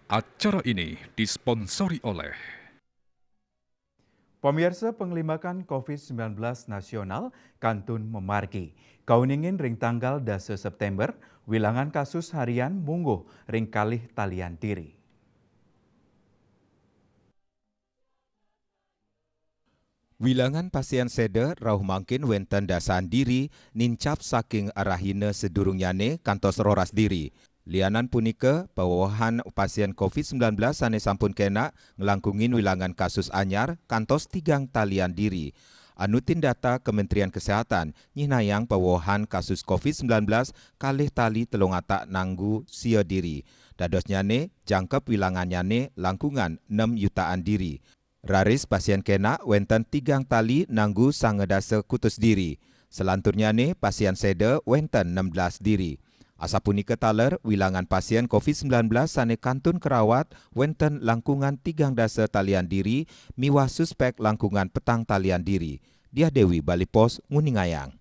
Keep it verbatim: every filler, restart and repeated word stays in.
Acara ini disponsori oleh Pamiarsa, panglimakan covid sembilan belas nasional kantun mamargi. Kauningin ring tanggal dasa September, wilangan kasus harian mungguh ring kalih talian diri. Wilangan pasien séda rauh mangkin wénten dasaan diri nincap saking rahina sadurungnyane kantos roras diri. Lianan punika, pawewehan pasien covid sembilan belas sane sampun kenak nglangkungin wilangan kasus anyar kantos tigang talian diri. Anutin data Kementerian Kesehatan nyihnayang pawewehan kasus covid sembilan belas kalih tali telung atak nanggu sia diri. Dadosnyane, jangkep wilangannyane langkungan nem yutaan diri. Raris pasien kenak wénten tigang tali nanggu sangadasa kutus diri. Salanturnyane pasien séda wénten nem belas diri. Asapunika taler wilangan pasien covid sembilan belas sane kantun karawat wénten langkungan tigang dasa talian diri miwah suspek langkungan petang talian diri. Diah Dewi, Bali Post, nguningayang.